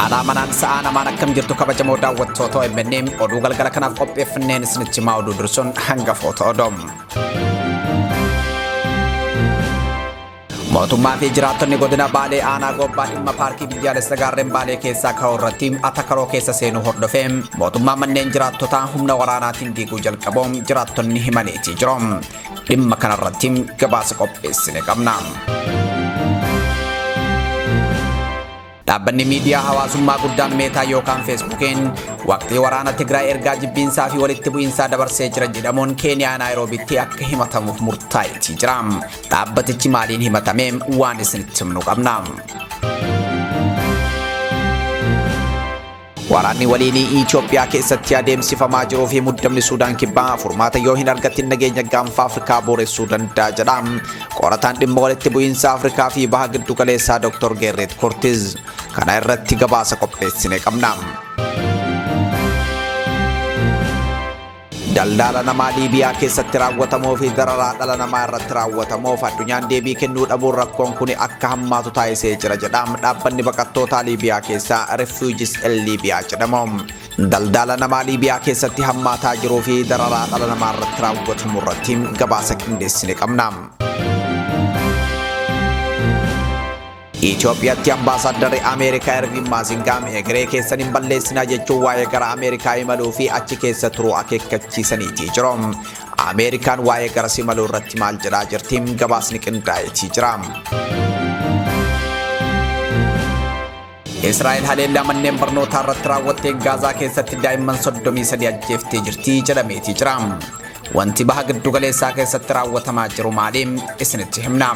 Alaa manaan sa'aa namaan akkam jirtu kabajamoo daawwattoota OMN oduu galgala kanaaf qopheeffanneen isinitti himaa oduu dursuun hangafoota odoo. Mootummaa fi jiraattonni godina Baalee aanaa Gobbaa dhimma paarkii biyyaalessa gaarreen Baalee keessaa ka'uu irratti atakaroo keessa seenuu hordofee mootummaa manneen jiraattotaa humna waraanaatiin diiguu jalqabuun jiraattonni himaniitii jiru. Dhimma kanarratti gabaasa qopheessine qabna. Dhaabbanni miidiyaa hawaasummaa guddaan Meetaa yookaan Feesbuukiin waqtii waraana Tigraay ergaa jibbiinsaa fi walitti bu'iinsaa dabarsee jira jedhamuun Keeniyaa Naayiroobitti akka himatamuuf murtaa'eetii jira. Dhaabbatichi maaliin himatame waan isinitti himnu qabna. Waraanni waliinii Itoophiyaa keessatti adeemsifamaa jiruu fi muddamni Suudaan Kibbaa furmaata yoo hin argatin nageenya gaanfa Afrikaa booressuu danda'a jedha. Qorataan dhimma walitti bu'iinsa Afrikaa fi baha giddu galeessaa Dr. Geerreet Kortiz kana irratti gabaasa qopheessine qabna. Daldala namaa Liibiyaa keessatti raawwatamuu fi dararaa dhala namaa irratti raawwatamuuf addunyaan deebii kennuu dhabuun rakkoon kun akka hammaatu taasisee jira jedha dhaabbanni baqattootaa Liibiyaa keessaa Refugees in Libya jedhamu. Daldala namaa Liibiyaa keessatti hammaataa jiruu fi dararaa dhala namaa irratti raawwatamu irratti gabaasa qindeessine qabna. Itoophiyaatti ambaasaaddarri Ameerikaa Erviin Maasingaam egeree keessan hin balleessinaa jechuun waa'ee gara Ameerikaa imaluu fi achi keessa turuu akeekkachiisaniitii jiru. Ameerikaan waa'ee garas imaluu irratti maal jedhaa jirti? Gabaasni qindaa'eetii jira. Israa'el haleellaa manneen barnootaa irratti raawwatteen Gaazaa keessatti daa'imman 33 ajjeeftee jirti jedhameetii jira. Wanti baha giddugaleessaa keessatti raawwatamaa jiru maali? Isinitti himna.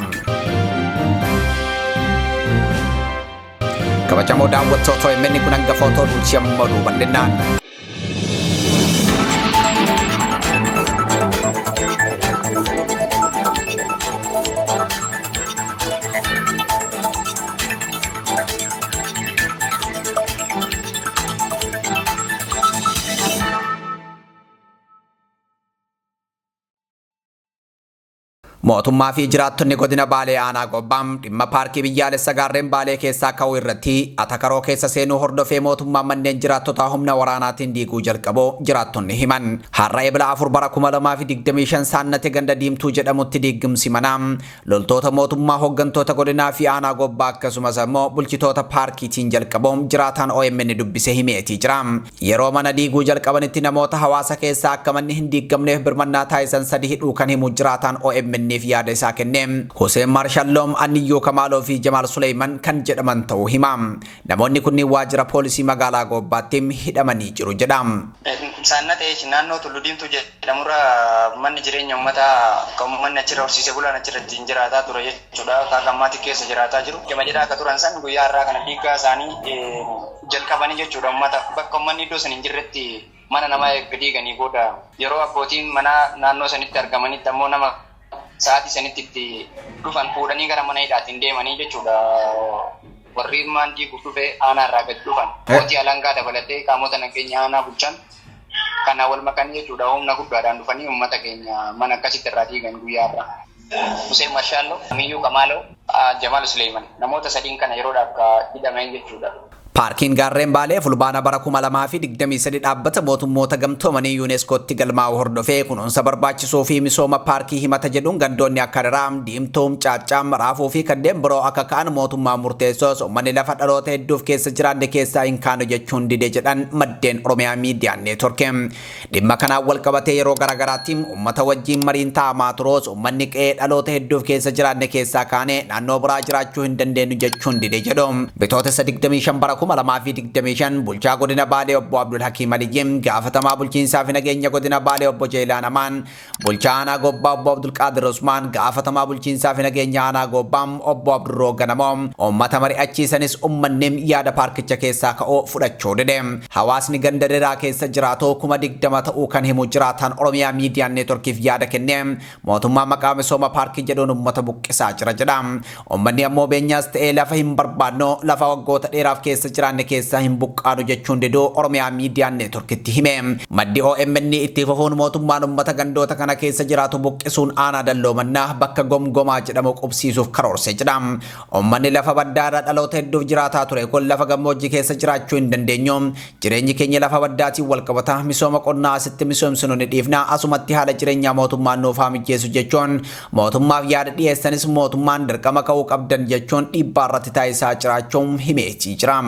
Kabajamoo daawwattoota OMN kun hangafoota oduuti amma oduu bal'inaan. Mootummaa fi jiraattonni godina Baalee aanaa Gobbaa dhimma paarkii biyyaalessa gaarreen Baalee keessaa ka'uu irratti atakaroo keessa seenuu hordofee mootummaan manneen jiraattotaa humna waraanaatiin diiguu jalqabuu jiraattonni himan. Har'a Ebla 4 bara 2025 Saannate ganda Diimtuu jedhamutti diiggumsi manaa loltoota mootummaa hooggantoota godinaa fi aanaa Gobbaa akkasumas ammoo bulchitoota paarkiitiin jalqabuun jiraataan OMN dubbise himeetii jira. Yeroo mana diiguu jalqabanitti namoota hawaasa keessaa akka manni hin diigamneef birmannaa taasisan sadi hidhuu kan himu jiraataan OMN'f yaada isaa kenne. Huseen Marshalloom, Anniyyuu Kamaaloo fi Jamaal Suleyman kan jedhaman ta'uu hima. Namoonni kunniin waajjira poolisii magaalaa Goobbaatti hidhamanii jiru jedha. Saannatee naannoo Tullu Diimtuu jedhamurra manni jireenya uummataa kan uummanni achirra horsiisee bulaan achirra ittiin jiraataa ture jechuudha. Akka ammaatti keessa jiraataa jiru. Gama jedhaa akka turan san guyyaa har'aa kana diiggaa isaanii jalqabanii jechuudha uummata bakka uummanni iddoo san hin jirretti mana namaa erga diiganii booda yeroo abbootiin manaa naannoo sanitti argamanitti ammoo nama sa'aatii sanitti itti dhufan fuudhanii gara mana hidhaatiin deemanii jechuudha. Warri ilmaan diiguuf dhufe aanaa irraa gadi dhufan. Mootii alangaa dabalatee qaamota nageenya aanaa bulchan kana wal makanii jechuudha humna guddaadhaan dhufanii uummata keenya mana akkasitti irraa diigan guyyaa irraa. Hussein Marshaallo, Amiyyuu Kamaaloo, Jamaal Suleeman namoota sadiin kana yeroodhaaf hidhameen jechuudha. Paarkiin Gaarreen Baalee Fulbaana bara 2023 dhaabbata mootummoota gamtoomanii UNESCOtti galmaa'uu hordofee kunuunsa barbaachisuu fi misooma paarkii himata jedhuun gandoonni akka Riraa, Diimtuu, Caaccaa, Raafuu fi kanneen biroo akka ka'an mootummaan murteessos uummanni lafa dhaloota hedduuf keessa jiraanne keessaa hin kaanu jechuun dide jedhan maddeen Oromiyaa Miidiyaa Neetwork. Dhimma kanaan walqabatee yeroo garaagaraatti uummata wajjin mariin taa'amaa turuus uummanni qe'ee dhaloota hedduuf keessa jiraanne keessaa kaanee naannoo biraa jiraachuu hin dandeenyu jechuun dide jedhu. Bitootessa 25 bara 2025 bulchaa godina Baalee obbo Abdul Hakiim Aliyyi, gaafatamaa bulchiinsaa fi nageenya godina Baalee obbo Jeelaan Amaan, bulchaa aanaa Gobbaa obbo Abdulqaadir Usmaan, gaafatamaa bulchiinsaa fi nageenya aanaa Gobbaa obbo Abdurroo Ganamoo uummata mari'achiisanis uummanni yaada paarkicha keessaa ka'uu fudhachuu dide. Hawaasni ganda Diraa keessa jiraatu 20,000 ta'uu kan himu jiraataan Oromiyaa Miidiyaa Neetworkiif yaada kenne mootummaa maqaa misooma paarkii jedhuun uummata buqqisaa jira jedha. Uummanni ammoo beenyaas ta'ee lafa hin barbaadnu lafa waggoota dheeraaf keessa jiraanne keessaa hin buqqaanu jechuun diduu Oromiyaa Miidiyaa Neetworkitti hime. Maddi OMN itti fufuun mootummaan uummata gandoota kana keessa jiraatu buqqisuun aanaa Dalloomannaa bakka Gomgomaa jedhamu qubsiisuuf karoorse jedha. Uummanni lafa baddaa irra dhaloota hedduuf jiraataa ture kun lafa gammoojjii keessa jiraachuu hin dandeenyu. Jireenyi keenya lafa baddaatiin wal qabata. Misooma qonnaa asitti misoomsinu ni dhiifna. Asumatti haala jireenyaa mootummaan nuuf haa mijeessu jechuun mootummaaf yaada dhiyeessanis mootummaan dirqama ka'uu qabdan jechuun dhiibbaa irratti taasisaa jiraachuun himeetii jira.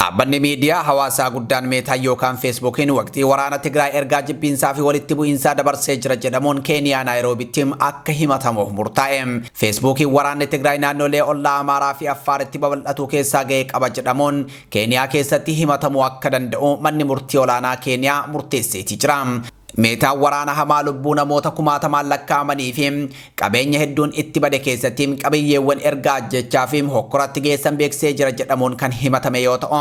Dhaabbanni miidiyaa hawaasaa guddaan Meetaa yookaan Feesbuukiin waqtii waraana Tigraay ergaa jibbiinsaa fi walitti bu'iinsaa dabarsee jira jedhamuun Keeniyaa Naayiroobitti akka himatamuuf murtaa'e. Feesbuukiin waraanni Tigraay naannolee ollaa Amaaraa fi Affaaritti babal'atuu keessaa ga'ee qaba jedhamuun Keeniyaa keessatti himatamuu akka danda'u manni murtii olaanaa Keeniyaa murteesseetii jira. Meetaan waraana hamaa lubbuu namoota kumaatamaan lakkaa'amanii fi qabeenya hedduun itti bade keessatti qabiyyeewwan ergaa ajjechaa fi hokkoratti geessan beeksisee jira jedhamuun kan himatame yoo ta'u,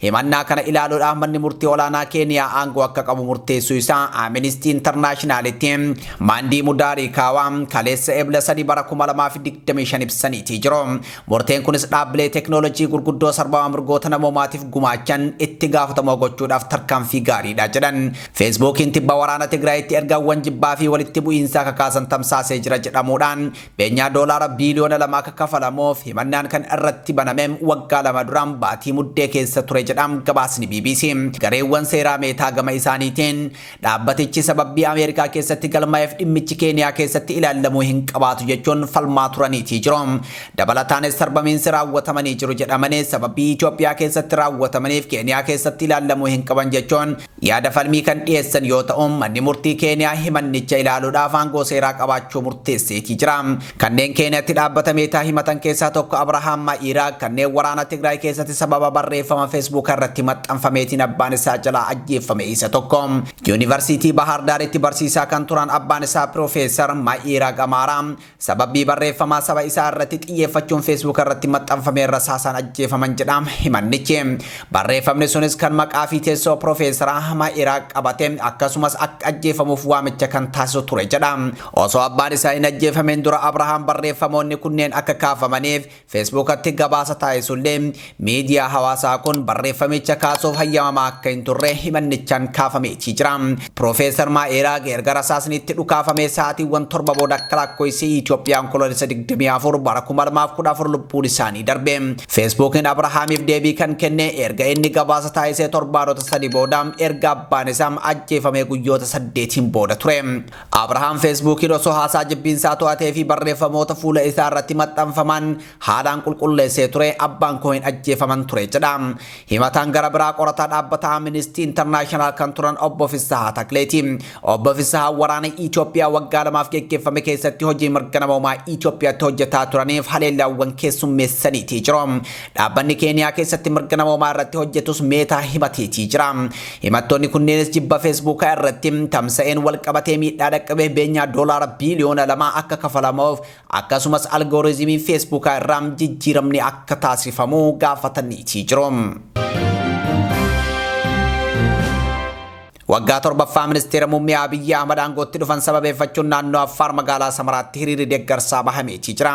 himannaa kana ilaaluudhaaf manni murtii olaanaa Keeniyaa aangoo akka qabu murteessuu isaa Amnesty Internationalitti Maandii Mudaarii Kaawaa kaleessa Ebla 3 bara 2025 ibsaniitii jiru. Murteen kunis dhaabbilee teeknooloojii gurguddoo sarbama mirgoota namoomaatiif gumaachan itti gaafatamoo gochuudhaaf tarkaanfii gaariidha jedhan. Feesbuukiin tibba waraana Tigraayitti ergaawwan jibbaa fi walitti bu'iinsaa kakaasan tamsaasee jira jedhamuudhaan beenyaa doolaara biiliyoona 2 akka kafalamuuf himannaan kan irratti baname waggaa 2 duraan baatii Muddee keessa ture jedham gabaasni BBC. Gareewwan seeraa Meetaa gama isaaniitiin dhaabbatichi sababii Ameerikaa keessatti galmaa'eef dhimmichi Keeniyaa keessatti ilaallamuu hin qabaatu jechuun falmaa turaniitii jiru. Dabalataanis sarbamiinsi raawwatamanii jiru jedhamanii sababii Itoophiyaa keessatti raawwatamaniif Keeniyaa keessatti ilaallamuu hin qaban jechuun yaada falmii kan dhiyeessan yoo ta'u, manni murtii Keeniyaa himannicha ilaaluudhaaf aangoo seeraa qabaachuu murteesseetii jira. Kanneen Keeniyaatti dhaabbata Meetaa himatan keessaa tokko Abrahaam Ma'iiraa kanneen waraana Tigraay keessatti sababa barreeffama Feesbuuk irratti maxxanfameetiin abbaan isaa jalaa ajjeeffame isa tokko. Yuunivarsiitii Bahar Daaritti barsiisaa kan turan abbaan isaa Piroofeesar Ma'iiraa Gamaaraa sababii barreeffamaa saba isaa irratti xiyyeeffachuun Feesbuuk irratti maxxanfame rasaasaan ajjeefaman jedha himannichi. Barreeffamni sunis kan maqaa fi teessoo Piroofeesar Ma'iiraa qabate akkasumas akka ajjeefamuuf waamicha kan taasisu ture jedha. Osoo abbaan isaa hin ajjeefameen dura Abrahaam barreeffamoonni kunneen akka kaafamaniif Feesbuukatti gabaasa taasisullee miidiyaa hawaasaa kun barreeffamicha kaasuuf hayyamamaa akka hin turre himannichaan kaafameetii jira. Piroofeesar Ma'iiraa erga rasaasni itti dhukaafamee sa'aatiiwwan 7 booda akka lakkoofsa Itoophiyaan Onkoloolessa 24 bara 2014 lubbuun isaanii darbe. Feesbuukiin Abrahaamiif deebii kan kenne erga inni gabaasa taasisee torbaanota 3 booda erga abbaan isaa ajjeefamee guyyoota 8 booda ture. Abrahaam Feesbuukiin osoo haasaa jibbiinsaa to'atee fi barreeffamoota fuula isaa irratti maxxanfaman haalaan qulqulleessee ture abbaan koo hin ajjeefaman ture jedha. Himataan gara biraa qorataa dhaabbata Amnesty International kan turan Obbo Fissahaa Takleeti. Obbo Fissahaa waraana Itoophiyaa waggaa 2 geggeeffame keessatti hojii mirga namoomaa Itoophiyaatti hojjetaa turaniif haleellaawwan keessummeessaniitii jiru. Dhaabbanni Keeniyaa keessatti mirga namoomaa irratti hojjetus Meetaa himateetii jira. Himattoonni kunneenis jibba Feesbuukaa irratti tamsa'een wal qabatee miidhaa dhaqqabee beenyaa doolaara biiliyoona 2 akka kafalamuuf akkasumas algooriizimii Feesbuukaa irraa jijjiiramni akka taasifamu gaafataniitii jiru. Waggaa 7ffaa ministeera muummee Abiyyi Ahmad aangootti dhufan sababeeffachuun naannoo Affaar magaalaa Samaraatti hiriirri deeggarsaa bahameetii jira.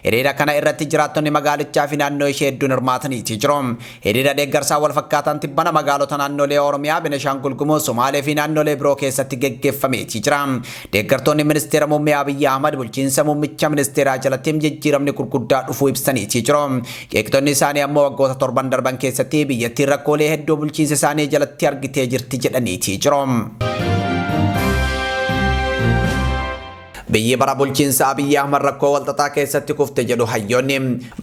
Hiriira kana irratti jiraattonni magaalichaa fi naannoo ishee hedduun hirmaataniitii jiru. Hiriira deeggarsaa wal fakkaataan tibbana magaalota naannolee Oromiyaa, Benishaangul Gumuz, Somaalee fi naannolee biroo keessatti geggeeffameetii jira. Deeggartoonni ministeera muummee Abiyyi Ahmad bulchiinsa muummicha ministeeraa jalatti jijjiiramni gurguddaa dhufuu ibsaniitii jiru. Qeeqxonni isaanii ammoo waggoota 7 darban keessatti biyyattiin rakkoolee hedduu bulchiinsa isaanii jalatti argitee jirti jedhaniitii jiru. Biyyi bara bulchiinsa Abiyyi Ahmad rakkoo walxaxaa keessatti kufte jedhu hayyoonni.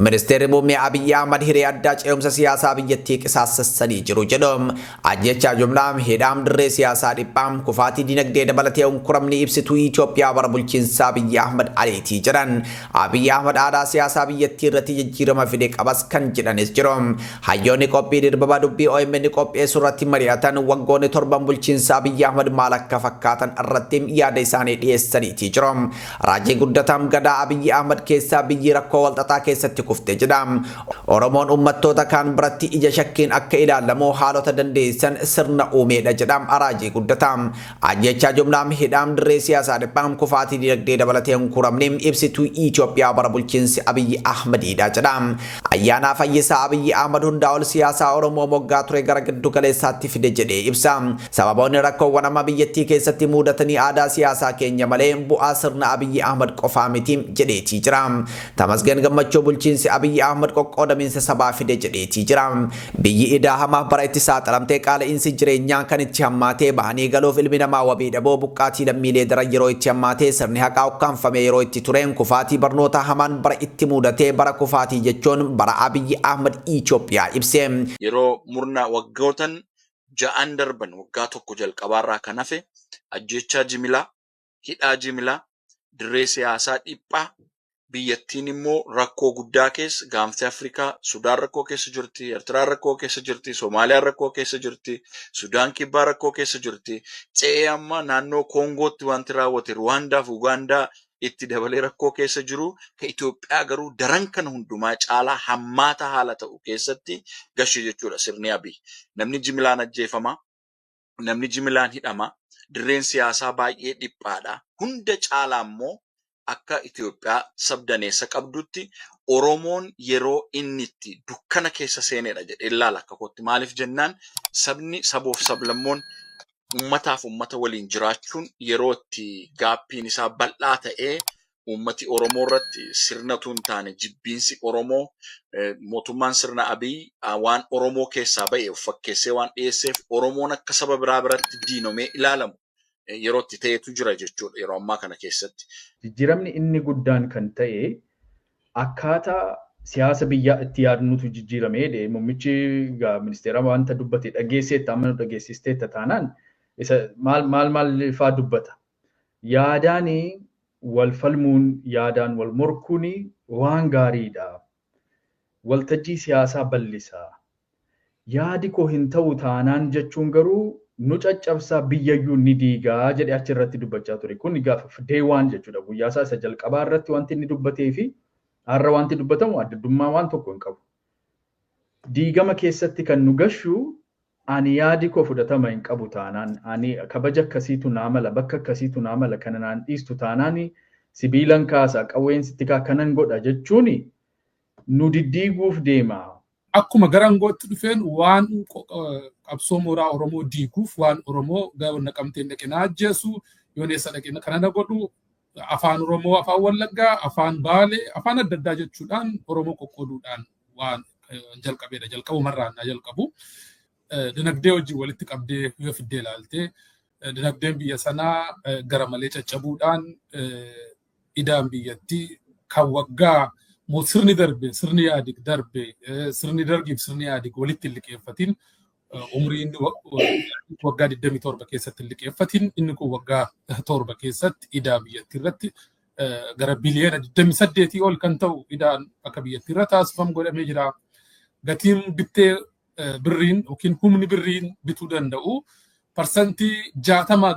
Ministeerri muummee Abiyyi Ahmad hiree addaa ce'umsa siyaasaa biyyattii qisaasassanii jiru jedhu. Ajjechaa jumlaa, hidhaam dirree siyaasaa dhiphaa, kufaatii dinagdee dabalatee unkuramni ibsituu Itoophiyaa bara bulchiinsa Abiyyi Ahmad aliitii jedhan. Abiyyi Ahmad aadaa siyaasaa biyyattii irratti jijjiirama fide qabas kan jedhanis jiru. Hayyoonni qophii dirbaba dubbii OMN qopheessuu irratti mari'atan waggoonni 7 bulchiinsa Abiyyi Ahmad maal akka fakkaatan irratti yaada isaanii dhiyeessaniitii jiru. Raajii Guddataa gadaa Abiyyi Ahmad keessaa biyyi rakkoo walxaxaa keessatti kufte jedha. Oromoon uummattoota kaan biratti ija shakkiin akka ilaalamu haalota dandeessan sirna uumeedha jedha Raajii Guddataa. Ajjechaa jumlaam hidhaam dirree siyaasaa dhiphaam kufaatii dinagdee dabalatee hin kuramne ibsituu Itoophiyaa bara bulchiinsi Abiyyi Ahmadiidha jedha. Ayyaanaa Fayyisaa Abiyyi Ahmad hundaa ol siyaasaa Oromoo moggaa ture gara giddu galeessaatti fide jedhee ibsa. Sababoonni rakkoowwan amma biyyattii keessatti mudatanii aadaa siyaasaa keenya malee bu'aa sirna Abiyyi Ahmad qofaa miti jedheetii jira. Tamasgeen Gammachuu bulchiinsi Abiyyi Ahmad qoqqoodamiinsa sabaa fide jedheetii jira. Biyyi idaa hamaa bara itti saaxilamtee qaala'insi jireenyaa kan itti hammaatee bahanii galuuf ilmi namaa wabii dhaboo buqqaatii lammiilee daran yeroo itti hammaatee sirni haqaa ukkaanfamee yeroo itti tureen kufaatii barnoota hamaan bara itti mudatee bara kufaatii jechuun bara Abiyyi Ahmad Itoophiyaa ibse. Yeroo murna waggootan 6 darban waggaa tokko jalqabaarraa kan hafe ajjechaa jimilaa, hidhaa jimilaa, dirree siyaasaa dhiphaa, biyyattiin immoo rakkoo guddaa keessa gaanfi Afrikaa, Sudaan rakkoo keessa jirti, Eertiraan rakkoo keessa jirti, Soomaaliyaan rakkoo keessa jirti, Sudaan kibbaa rakkoo keessa jirti. Ce'ee amma naannoo Koongootti wanti raawwate Ruwaandaa fi Ugaandaa itti dabalee rakkoo keessa jiru. Ka Itoophiyaa garuu daran kana hundumaa caalaa hammaata haala ta'u keessatti gashe jechuudha sirni Abiy. Namni jimilaan ajjeefama, namni jimilaan hidhama, dirreen siyaasaa baay'ee dhiphaadha. Hunda caalaa immoo akka Itoophiyaa sabdaneessa qabdutti Oromoon yeroo inni itti dukkana keessa seenedha jedhee ilaala akka kootti. Maaliif jennaan sabni saboof sablammoon uummataaf uummata waliin jiraachuun yeroo itti gaappiin isaa bal'aa ta'ee uummati Oromoo irratti sirnatu hin taane jibbiinsi Oromoo mootummaan sirna Abiy waan Oromoo keessaa ba'e of fakkeessee waan dhiyeesseef Oromoon akka saba biraa biratti diinomee ilaalamu yeroo itti ta'etu jira jechuudha yeroo ammaa kana keessatti. Jijjiiramni inni guddaan kan ta'e akkaataa siyaasa biyyaa itti yaadnutu jijjiiramee muummichi ministeera wanta dubbate dhageesseetta amma nu dhageessisteetta taanaan isa maal maal maal faa dubbata. Yaadaan wal falmuun yaadaan wal morkuun waan gaariidha. Waltajjii siyaasaa bal'isa. Yaadi koo hin ta'u taanaan jechuun garuu nu caccabsaa biyyayyuu ni diigaa jedhee achirratti dubbachaa ture. Kun gaafa day one jechuudha. Guyyaa isaa isa jalqabaa irratti wanti inni dubbatee fi har'a wanti dubbatamu addaddummaa waan tokko hin qabu. Diigama keessatti kan nu gashu ani yaadi koo fudhatama hin qabu taanaan ani kabaja akkasiitu naa mala bakka akkasiitu naa mala kana naan dhiistu taanaan sibiilan kaasa qawween sitti kaa kanan godha jechuun nu diddiiguuf deema. Akkuma gara aangootti dhufeen waan qabsoo mooraa Oromoo diiguuf waan Oromoo gara Naqamteen dhaqee na ajjeesu yoon eessa dhaqee kana na godhu afaan Oromoo afaan Wallaggaa afaan Baalee afaan adda addaa jechuudhaan Oromoo qoqqooduudhaan waan jalqabeedha. Jalqabumarraan na jalqabu. Dinagdee wajjin walitti qabdee yoo fiddee ilaalte dinagdeen biyya sanaa gara malee caccabuudhaan idaan biyyattii kan waggaa sirni darbe sirni Yaadig darbe sirni dargiif sirni Yaadig walitti hin liqeeffatin umrii inni waggaa 27 keessatti hin liqeeffatin inni kun waggaa 7 keessatti idaa biyyattii irratti gara biliyoona 28 ol kan ta'u idaan akka biyyattii irra taasifamu godhamee jira. Gatiin bittee birriin yookiin humni birriin bituu danda'u 60%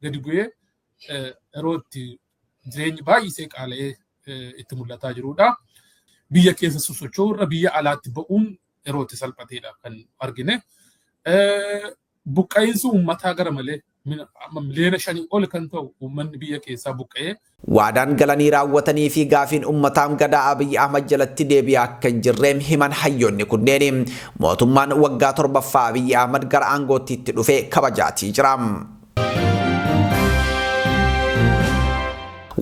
gadi bu'ee yeroo itti jireenyi baay'isee qaala'ee itti mul'ataa jirudha. Biyya keessa sosocho'uu irra biyya alaatti ba'uun yeroo itti salphateedha kan argine. Buqqa'iinsi uummataa gara malee miliyoona 5 ol kan ta'u uummanni biyya keessaa buqqa'ee. Waadaan galanii raawwatanii fi gaafiin uummataam gadaa Abiyyi Ahmad jalatti deebi'aa akka hin jirre himan hayyoonni kunneen mootummaan waggaa 7ffaa Abiyyi Ahmad gara aangootti itti dhufe kabajaatii jira.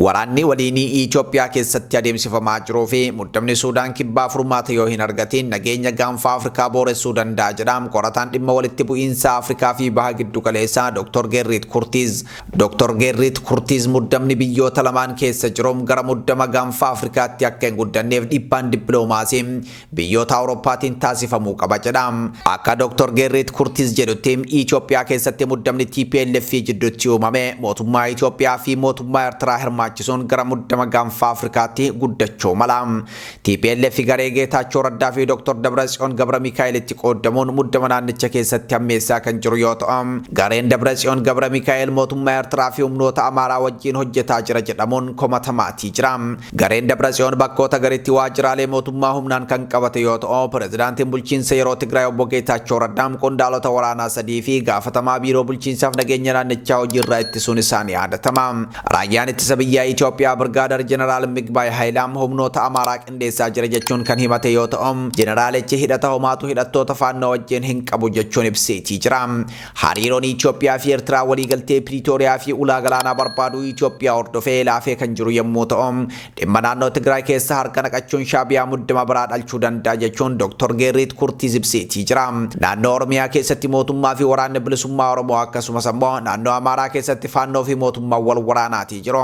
Waraanni waliinii Itoophiyaa keessatti adeemsifamaa jiruu fi muddamni Suudaan kibbaa furmaata yoo hin argatiin nageenya gaanfa Afrikaa booressuu danda'a jedha qorataan dhimma walitti bu'iinsa Afrikaa fi baha giddu galeessaa Dr. Gerrit Kurtiz. Dr. Gerrit Kurtiz muddamni biyyoota lamaan keessa jiru gara muddama gaanfa Afrikaatti akka hin guddanneef dhiibbaan dippiloomaasii biyyoota Awurooppaatiin taasifamuu qaba jedha. Akka Dr. Gerrit Kurtiz jedhutti Itoophiyaa keessatti muddamni TPLF jidduutti uumame mootummaa Itoophiyaa fi mootummaa Eertiraa hirmaachisuu hirmaachisuun gara muddama gaanfa Afrikaatti guddachuu mala. TPLF garee Geetaachoo Raddaa fi Dr. Dabratsiyoon Gabra Mikaa'elitti qoodamuun muddama naannicha keessatti hammeessaa kan jiru yoo ta'u, gareen Dabratsiyoon Gabra Mikaa'el mootummaa Eertiraa fi humnoota Amaaraa wajjin hojjetaa jira jedhamuun komatamaatii jira. Gareen Dabratsiyoon bakkoota garitti waajjiraalee mootummaa humnaan kan qabate yoo ta'u, pirezidaantiin bulchiinsa yeroo Tigraay obbo Geetaachoo Raddaam qondaalota waraanaa 3 fi gaafatamaa biiroo bulchiinsaaf nageenya naannichaa hojiirraa ittisuun isaanii yaadatama. Raayyaan ittisa biyyaa Itoophiyaa Birgaadar Jeneraal Migbaay Hayilaam humnoota Amaaraa qindeessaa jira jechuun kan himate yoo ta'u, jeneraalichi hidhata homaatu hidhattoota faannoo wajjin hin qabu jechuun ibseetii jira. Hariiroon Itoophiyaa fi Eertiraa waliigaltee Piriitooriyaa fi ulaa galaanaa barbaaduu Itoophiyaa hordofee laafee kan jiru yommuu ta'u, dhimma naannoo Tigraay keessa harka naqachuun Shaabiyaa muddama biraa dhalchuu danda'a jechuun Dr. Geerriit Kurtiis ibseetii jira. Naannoo Oromiyaa keessatti mootummaa fi waraanni bilisummaa Oromoo akkasumas ammoo naannoo Amaaraa keessatti faannoo fi mootummaan wal waraanaatii jiru.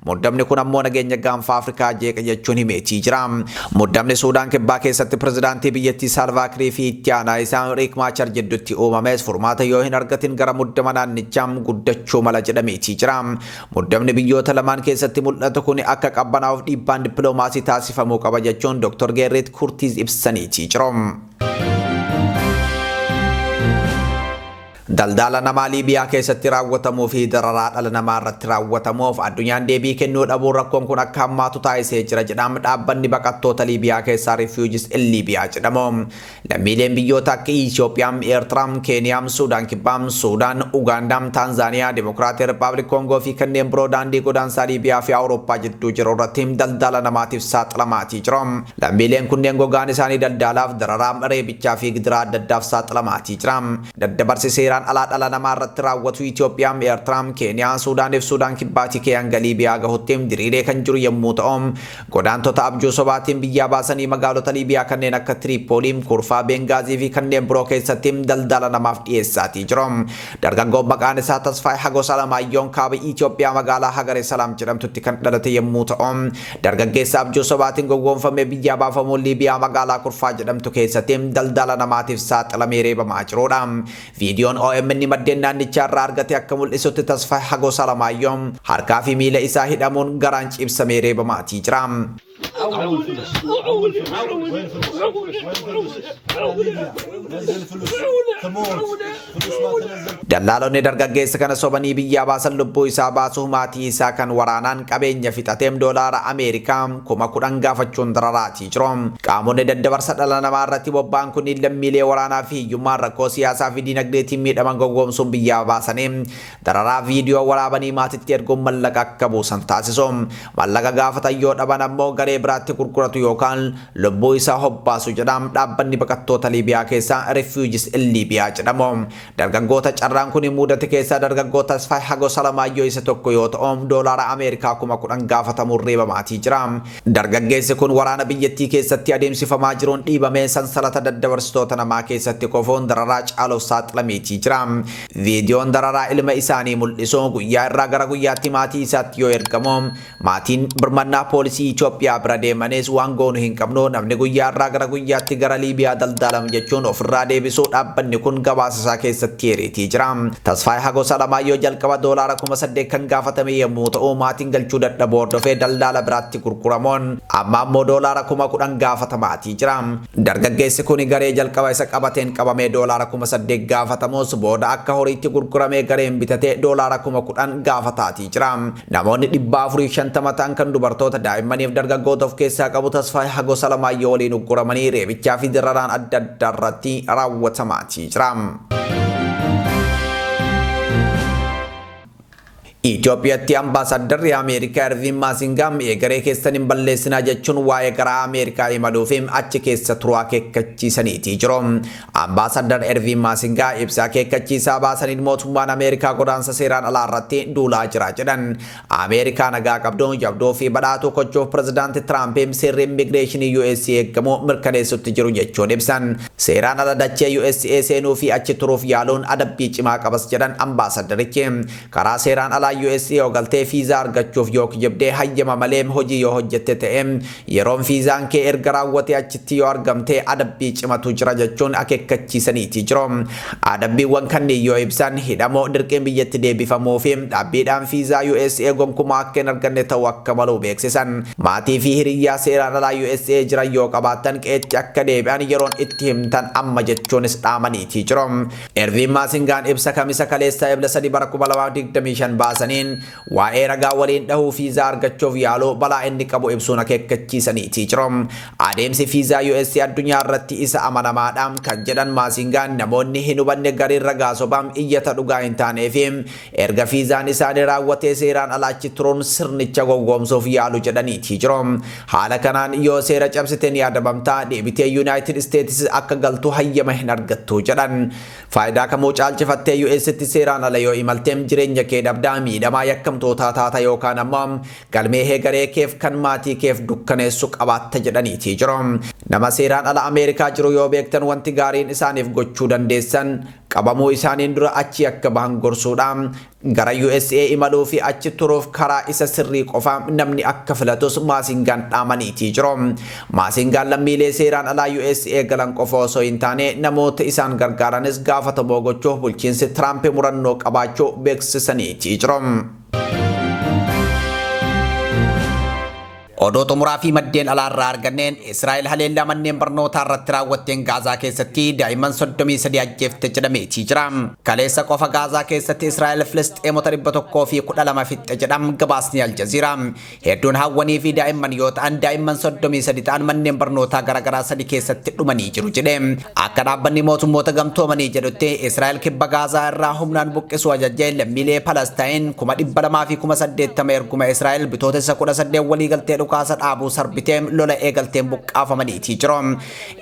Muddamni kun ammoo nageenya gaanfa Afrikaa jeeqa jechuun himeetii jira. Muddamni Suudaan Kibbaa keessatti pirezidaantii biyyattii Saalvaa Kiir fi itti aanaa isaa Riik Maachar jidduutti uumames furmaata yoo hin argatin gara muddama naannichaa guddachuu mala jedhameetii jira. Muddamni biyyoota lamaan keessatti mul'atu kun akka qabbanaa'uuf dhiibbaan dippiloomaasii taasifamuu qaba jechuun Dr. Geerriit Kurtiis ibsaniitii jiru. Daldala namaa Liibiyaa keessatti raawwatamuu fi dararaa dhala namaa irratti raawwatamuuf addunyaan deebii kennuu dhabuun rakkoon kun akka hammaatu taasisee jira jedhama dhaabbanni baqattoota Liibiyaa keessaa Refugees in Libya jedhamu. Lammiileen biyyoota akka Itoophiyaa, Eertiraa, Keeniyaa, Suudaan Kibbaa, Suudaan, Ugaandaa, Taanzaaniyaa, Dimokiraatii Rippaabilik Koongoo fi kanneen biroo daandii godaansaa Liibiyaa fi Awurooppaa jidduu jiru irratti daldala namaatiif saaxilamaatii jiru. Lammiileen kunneen gogaan isaanii daldalaaf, dararaa, reebichaa fi gidiraa adda addaaf saaxilamaatii jira. Daddabarsi seeraan alaa dhala namaa irratti raawwatu Itoophiyaa, Eertiraa, Keeniyaa, Suudaanii fi Suudaan Kibbaatii ka'ee hanga Liibiyaa gahutti diriiree kan jiru yommuu ta'u, godaantota abjuu sobaatiin biyyaa baasanii magaalota Liibiyaa kanneen akka Tiriipoolii, Kurfaa, Bengaazii fi kanneen biroo keessatti daldala namaaf dhiyeessaatii jiru. Dargaggoon maqaan isaa Tasfaayee Hagos Alamaayyoon kaaba Itoophiyaa magaalaa Hagare Salaam jedhamtutti kan dhalate yommuu ta'u, dargaggeessa abjuu sobaatiin gowwoomfamee biyyaa baafamuun Liibiyaa magaalaa Kurfaa jedhamtu keessatti daldala namaatiif saaxilamee reebamaa jirudha. Viidiyoon OMN maddeen naannichaa irraa argate akka mul'isutti Tasfaayee Hagos Alamaayyoon harkaa fi miila isaa hidhamuun garaan ciibsamee reebamaatii jira. Dallaalonni dargaggeessa kana sobanii biyyaa baasan lubbuu isaa baasuuf maatii isaa kan waraanaan qabeenya fixateem doolaara Ameerikaa 10,000 gaafachuun dararaatii jiru. Qaamonni daddabarsa dhala namaa irratti bobba'an kunniin lammiilee waraanaa fi hiyyummaan rakkoo siyaasaa fi dinagdeetiin miidhaman gowwoomsuun biyyaa baasanii dararaa viidiyoo waraabanii maatitti erguun mallaqa akka buusan taasisu. Mallaqa gaafatan yoo dhaban ammoo garee biraatti gurguratu yookaan lubbuu isaa hobbaasu jedha dhaabbanni baqattoota Liibiyaa keessaa Refugees in Libya jedhamu. Dargaggoota carraan kun mudate keessaa dargaggoo Tasfaayee Hagos Alamaayyoo isa tokko yoo ta'u, doolaara Ameerikaa 10,000 gaafatamuun reebamaatii jira. Dargaggeessi kun waraana biyyattii keessatti adeemsifamaa jiruun dhiibamee sansalata daddabarsitoota namaa keessatti kofoon dararaa caaluuf saaxilameetii jira. Viidiyoon dararaa ilma isaanii mul'isu guyyaa irraa gara guyyaatti maatii isaatti yoo ergamu, maatiin birmannaa poolisii Itoophiyaa bira deemanis waan goonu hin qabnu, namni guyyaa irraa gara guyyaatti gara Liibiyaa daldalamu jechuun ofirraa deebisuu dhaabbanni kun gabaasa isaa keessatti heereetii jira. Tasfaayee Hagos Alamaayyoo jalqaba doolaara 8,000 kan gaafatame yommuu ta'u, maatiin galchuu dadhabuu hordofee daldala biraatti gurguramuun amma ammoo doolaara 10,000 gaafatamaatii jira. Dargaggeessi kun garee jalqaba isa qabateen qabamee doolaara 8,000 gaafatamus booda akka horiitti gurguramee gareen bitatee doolaara 10,000 gaafataatii jira. Namoonni 450 ta'an kan dubartoota daa'immaniif dargaggoota of keessaa qabu Tasfaayee Hagos Alamaayyoo waliin ugguramanii reebichaa fi dararaan adda addaa irratti raawwatamaatii jira. Itoophiyaatti ambaasaaddarri Ameerikaa Erviin Maasingaam eegaree keessan hin balleessinaa jechuun waa'ee gara Ameerikaa imaluu fi achi keessa turuu akeekkachiisaniitii jiru. Ambaasaddar Erviin Maasingaa ibsa akeekkachiisaa baasaniin mootummaan Ameerikaa godaansa seeraan alaa irratti duulaa jira jedhan. Ameerikaa nagaa qabdu, jabduu fi badhaatuu gochuuf pirezidaanti Tiraamp seerri immigireeshinii USA eegamu mirkaneessutti jiru jechuun ibsan. Seeraan ala dachee USA seenuu fi achi turuuf yaaluun adabbii cimaa qabas jedhan ambaasaddarichi. Karaa seeraan alaa USA yoo galtee fiizaa argachuuf yoo kijibdee hayyama malee hojii yoo hojjette ta'e, yeroon fiizaan kee erga raawwate achitti yoo argamte adabbii cimatu jira jechuun akeekkachiisaniiti jiru. Adabbiiwwan kanneen yoo ibsan, hidhamoo, dirqiin biyyatti deebifamuu fi dhaabbiidhaan fiizaa USA gonkumaa akka hin arganne ta'uu akka malu beeksisan. Maatii fi hiriyyaa seeraan alaa USA jiran yoo qabaattan qe'etti akka deebi'an yeroon itti himtan amma jechuunis dhaamaniiti jiru. Erviin Maasingaan ibsa Kamisa kaleessaa Ebla 3 bara 2025 baasaniin waa'ee ragaa waliin dhahuu fiizaa argachuuf yaaluu balaa inni qabu ibsuun akeekkachiisaniiti jiru. Adeemsi fiizaa US addunyaa irratti isa amanamaadha kan jedhan Maasingaan, namoonni hin hubanne gariin ragaa sobaa, iyyata dhugaa hin taanee fi erga fiizaan isaanii raawwatee seeraan ala achi turuun sirnicha gowwoomsuuf yaalu jedhaniiti jiru. Haala kanaan yoo seera cabsite ni adabamtaa, deebitee United States akka galtu hayyama hin argattu jedhan. Faayidaa kamuu caalchifattee UStti seeraan ala yoo imalteem jireenya kee dhabdaa, miidhamaa yakkamtootaa taata yookaan ammoo galmee heegaree keef kan maatii keef dukkaneessu qabaatta jedhaniiti jiru. Nama seeraan ala Ameerikaa jiru yoo beektan, wanti gaariin isaaniif gochuu dandeessan qabamuu isaaniin dura achi akka bahan gorsuudha. Gara USA imaluu fi achi turuuf karaa isa sirrii qofa namni akka filatus Maasingaan dhaamaniitii jiru. Maasingaan lammiilee seeraan alaa USA galan qofa osoo hin taane namoota isaan gargaaranis gaafatamoo gochuuf bulchiinsi Tiraamp murannoo qabaachuu beeksisaniitii jiru. Oduu xumuraa fi maddeen alaarraa arganneen, Israa'el haleellaa manneen barnootaa irratti raawwatteen Gaazaa keessatti daa'imman 33 ajjeefte jedhameetii jira. Kaleessa qofa Gaazaa keessatti Israa'el Filisxeemota 112 fixxe jedham gabaasni Aljaziiraa. Hedduun hawwanii fi daa'imman yoo ta'an, daa'imman 33 ta'an manneen barnootaa garaagaraa sadi keessatti dhumanii jiru jedhe. Akka Dhaabbanni Mootummoota Gamtoomanii jedhutti, Israa'el kibba Gaazaa irraa humnaan buqqisuu ajajjee lammiilee Palestaayin 280,000 erguma Israa'el Bitootessa 18 waliigaltee dhukaasa dhaabuu sarbitee lola eegalteen buqqaafamaniitii jiru.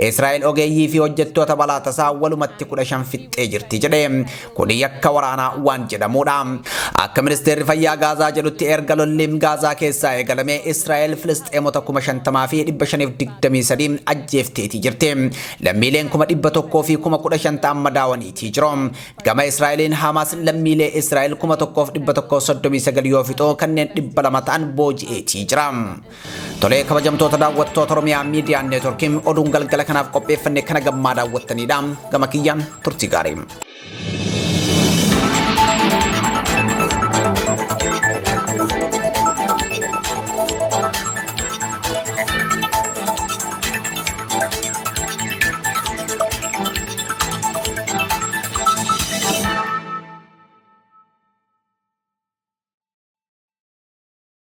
Israa'el ogeeyyii fi hojjettoota balaa tasaa walumatti 15 fixxee jirti jedhe. Kun yakka waraanaa waan jedhamudha. Akka ministeerri fayyaa Gaazaa jedhutti, erga lolli Gaazaa keessaa eegalamee Israa'el Filisxeemota 50,523 ajjeefteetii jirti. Lammiileen 115,000 ta'an madaawaniitii jiru. Gama Israa'eliin Hamaas lammiilee Israa'el 1139 yoo fixu, kanneen 200 ta'an booji'eetii jira. Tolee, kabajamtoota daawwattoota Oromiyaa Miidiyaa Neetworkiin, oduun galgala kanaaf qopheeffanne kana gammaa daawwattanidha. Gama kiyyaan turtii gaarii.